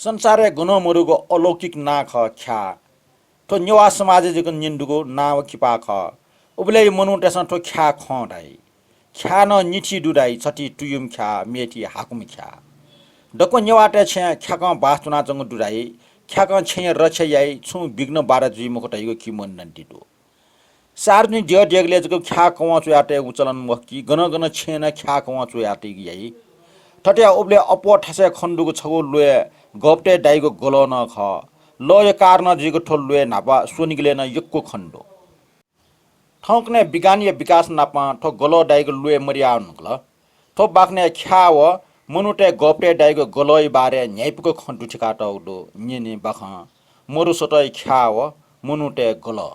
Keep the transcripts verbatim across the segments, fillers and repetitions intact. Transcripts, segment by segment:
संसारय् गनं मदुगु अलौकिक नां खः ख्याः। थ्व नेवाः समाजय् जक न्यने दुगु नां व किपा खः। उबलय् मनूतय्सं थ्व ख्याः खं धाइ। ख्याः नं निथी दु धाइ, छथी तुयुम ख्याः, मेथी हाकुम ख्याः। दक्व नेवाःतय् छेँय् ख्याकं बास च्वनाच्वंगु दु धाइ। ख्याकं छेँय् रक्षा याइ, छुं विघ्न बाधा जुइ मखु धइगु किंवदन्ती दु। सार्वजनिक द्यः देगलय् जक ख्याः कवं च्वयातयेगु चलन मखु कि, गनं गनं छेँय् नं ख्याः कवं च्वयातयेगु याइ। थथे उबलय् अप्वः थासय् खनेदुगु छगू ल्वय् गःपतय् दाइगु गलः नं खः। लःया कारणं जुइगु थ्व ल्वय् न्हापा स्वनिगलय् नं यक्व खनेदु। थौंकन्हय् विज्ञानया विकास नापं थ्व गलः दाइगु ल्वय् मदयावंगु खः। थ्व बाखनय् ख्याः व मनूतय् गःपतय् दाइगु गलःया बारे न्ह्याइपुक खँ दुथ्याकातःगु दु। न्यने बाखं, मरु सतःया ख्याः व मनूतय् गलः।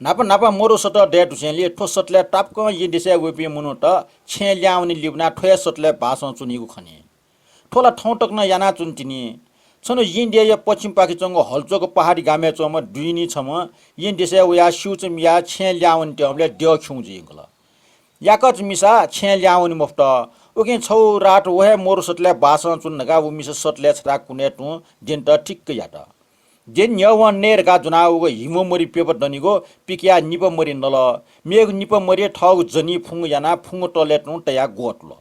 न्हापा न्हापा मरु सतः दये धुसेंलि थ्व सतलय् तापाकं येँ देशय् वइपिं मनूत छेँय् ल्याहां वने लिबानाः थ्व हे सतलय् बासं च्वनीगु खनी। थ्व ला थौं तक नं यानाच्वन तिनि। छन्हु येँ देशया पश्चिमपाखे च्वंगु हलचोक पहाडी गामय् च्वंम्ह दुइनी छम्ह येँ देशय् वयाः स्यूचा मियाः छेँय् ल्याहां वनेत्यंबलय् द्यः खिउँ जुइ यंकल। याकःचा मिसा छेँय् ल्याहां वने मफुत। उकिं छगू रात व हे मरु सतलय् बासं च्वन धकाः व मिसा सतलय् छथाय् कुने तुं द्यनेत ठिक्क यात। द्यने न्ह्यः वं नये धकाः ज्वनावःगु हिम्व मरि प्यपा दनिगु पिकयाः निपा मरि नल। मेगु निपा मरि थःगु जनी फुंग यानाः फुंग तलय् तुं तयाः ग्वतुल।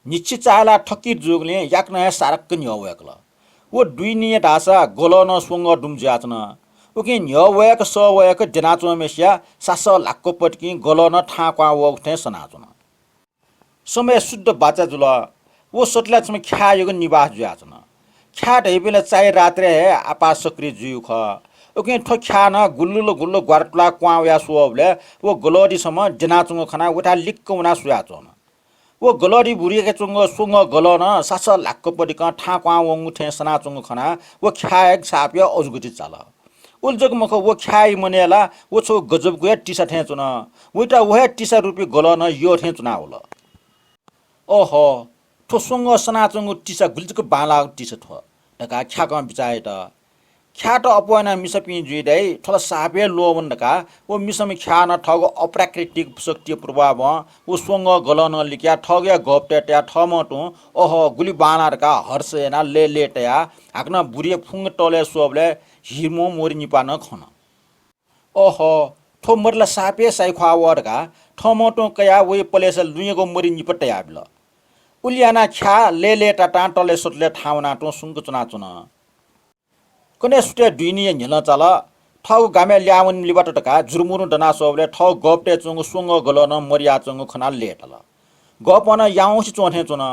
न्हिच्छि चाःहिलाः थकित जूगुलिं याकनं हे सारक्क न्ह्यः वय्कल। व दुइनीया धाःसा गलः नं स्वंगः दुम्ह जुयाच्वन। उकिं न्ह्यः वय्क सः वय्क द्यनाच्वंम्हय्सिया सासः ल्हाक्क पतिकं गलः नं थाहां क्वहां वःगु थें सनाच्वन। समय शुद्ध बाचा जुल। व सतलय् छम्ह ख्याःयागु निवास जुयाच्वन। ख्याः धइपिं ला चाइ रात्रिइ हे आपाः सक्रिय जुइगु खः। उकिं थ्व ख्याः नं गुल्लुल गुल्लुल ग्वारा तुलाः क्वहां वयाः स्वःबलय् व गलःदि छम्ह द्यनाच्वंगु खनाः वथाय् लिक्क वनाः स्वयाच्वन। व गलःदि भुरियाके च्वंगु स्वंगः गलः नं सासः ल्हाक्क पतिकं थाहां क्वहां वंगु थें सनाच्वंगु खनाः व ख्याःया सापया अजूगति चाल। उलि जक मखु, व ख्याःया मनय् ला व छगू गजबगु हे तिसा थें च्वन। वइत व हे तिसा रूपी गलः नं यः थें च्वनावल। अहो, थ्व स्वंगः सनाच्वंगु तिसा गुलि जक बांलाःगु तिसा थ्व धकाः ख्याकं बिचाः यात। ख्याःत अप्वः यानाः मिसापिं जुइ दाइ, थ्व ला साप हे ल्वःवन धकाः व मिसाम्ह ख्याः नं थःगु अप्राकृतिक शक्तिया प्रभावं व स्वंगः गलः नं लिकयाः थःगुया गःपतय् तयाः थःम्हं तुं अहो गुलि बांलाः धकाः हर्ष यानाः लय्‌लय् तयाः हाकनं भुरिया फुंग तलय् स्वःबलय् हिम्व मरि निपा नं खन। अहो, थ्व मरि ला साप हे साइख्वाः वः धकाः थःम्हं तुं कयाः वइ पलेसा लुँयागु मरि निपा तयाबिल। उलि यानाः ख्याः लय्‌लय् तातां तलय् सतलय् थाहां वनाः तुं सुंक च्वनाच्वन। कन्हय् सुथय् दुइनीया न्ह्यलं चाल। थःगु गामय् ल्याहां वने लिबात धकाः जुरुमुरु दनाः स्वःबलय् थःगु गःपतय् च्वंगु स्वंगः गलः नं मरियाच्वंगु खनाः लय्‌ताल। गःपं नं याउँसे च्वं थें च्वन।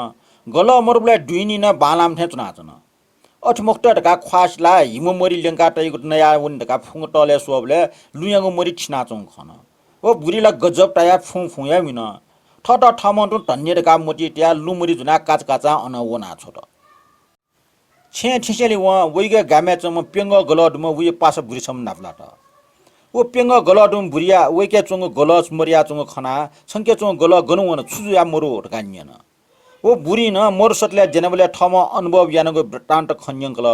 गलः मरुबलय् दुइनी नं बांलाःम्ह थें च्वनाच्वन। अथे मखुत धकाः ख्वाः सिलाः हिम्व मरि ल्यंका तइगु नयावने धकाः फुंग तलय् स्वःबलय् लुँयागु मरि थिनाच्वंगु खन। व भुरि ला गजब तायाः फुं फुं हे म्हिन। थःत थःम्हं तुं धन्य धकाः मतिइ तयाः लुँ मरि ज्वनाः काचाकाचां अनं वनाछ्वत। छेँय् थ्यंसेंलि वं वइगु गामय् च्वंम्ह प्यंगः गलः दुम्ह वया पासा भुरि छम्ह नापलात। व प्यंगः गलः दुम्ह भुरिया वइके च्वंगु गलः मरियाच्वंगु खनाः छंके च्वंगु गलः गन वन, छु जुयाः मरु धकाः न्यन। व भुरिं नं मरु सतलय् द्यनाबलय् थःम्हं अनुभव यानागु वृत्तान्त खँ न्यंकल।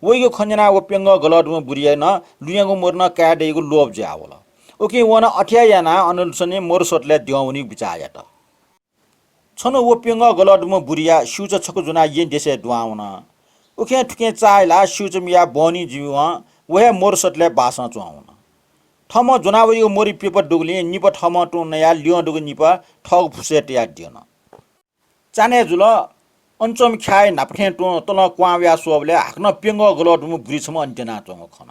वइगु खँ न्यनाः व प्यंगः गलः दुम्ह भुरिया नं लुँयागु मरि नं काये दइगु लोभ जुयावल। उकिं वं नं अथे हे यानाः अनसुनी मरु सतलय् द्यं वनीगु बिचाः यात। छन्हु व प्यंगः गलः दुम्ह भुरिया स्यूचा छकू ज्वनाः येँ देशय् दुहां वन। उखें थुखें चाःहिलाः स्यूचा मियाः बहनी जुइवं व हे मरु सतलय् बासं च्वहां वन। थःम्हं ज्वनावइगु मरि प्यपा दुगुलिं निपा थःम्हं तुं नयाः ल्यं दुगु निपा थःगु फुसय् तयाः द्यन। चान्हय् जुल। अन च्वंम्ह ख्याःया न्हापा थें तुं तलं क्वहां वयाः स्वःबलय् हाकनं प्यंगः गलः दुम्ह भुरि छम्ह अन द्यनाच्वंगु खन।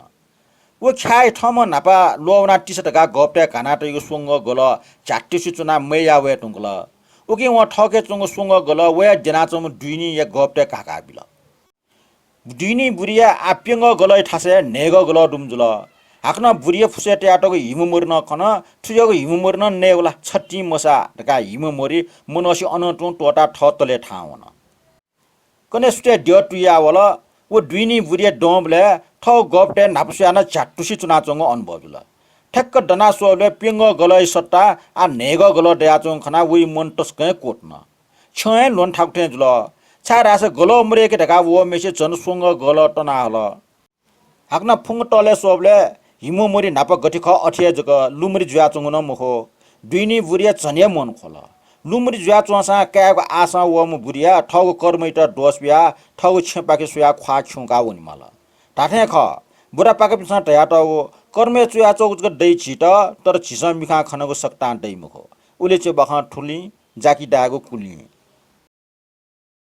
व ख्याःया थःम्हं न्हापा ल्वःवनाः तिसा धकाः गःपतय् घानातइगु स्वंगः गलः झ्यातुसे च्वनाः मय् याः वये धुंकल। उकिं वं थःके च्वंगु स्वंगः गलः वया द्यनाच्वंम्ह दुइनीया गःपतय् घाकाबिल। दुइनी भुरिया आः प्यंगः गलःया थासय् न्हय्गः गलः दुम्ह जुल। हाकनं भुरिया फुसय् तयातःगु हिम्व मरि नं खन। थुज्याःगु हिम्व मरि नं नयेगु ला छतिं मसा धकाः हिम्व मरि मनसे अनं तुं त्वःताः थः तलय् थाहां वन। कन्हय् सुथय् द्यः तुयावल। व दुइनी भुरिया दंबलय् थःगु गःपतय् न्हापा स्वयाः नं झ्यातुसे च्वनाच्वंगु अनुभव जुल। ठ्याक्क दना स्वःबलय् प्यंगः गलःया सट्टा आः न्हय्गः गलः दयाच्वंगु खनाः वया मन तसकं हे क्वतुन। छ्यं हे ल्ह्वने थाकु थें जुल। छाय्धाःसा गलः मदय्के धकाः वःम्हेसे झन स्वंगः गलः तनाहल। हाकनं फुंग तलय् स्वःबलय् हिम्व मरि न्हापा गथे खः अथे हे जक, लुँ मरि जुयाच्वंगु नं मखु। दुइनी भुरिया झन हे मन ख्वल। लुमरि जुयाच्वंसां काय्‌गु आशां वःम्ह बुरिया थःगु कर्मयात दोष बियाः थःगु छेँपाखे स्वयाः ख्वाः खिउँका वनेमाल। धात्थें खः, बुरापाखेपिन्सं धयातःगु कर्मय् च्वयाच्वंगु जक दइ झीत, तर झीसं मिखां खनागु सकतां दइ मखु। उलेचे बाखं थुलिं, जाकि दायेगु कुलिं।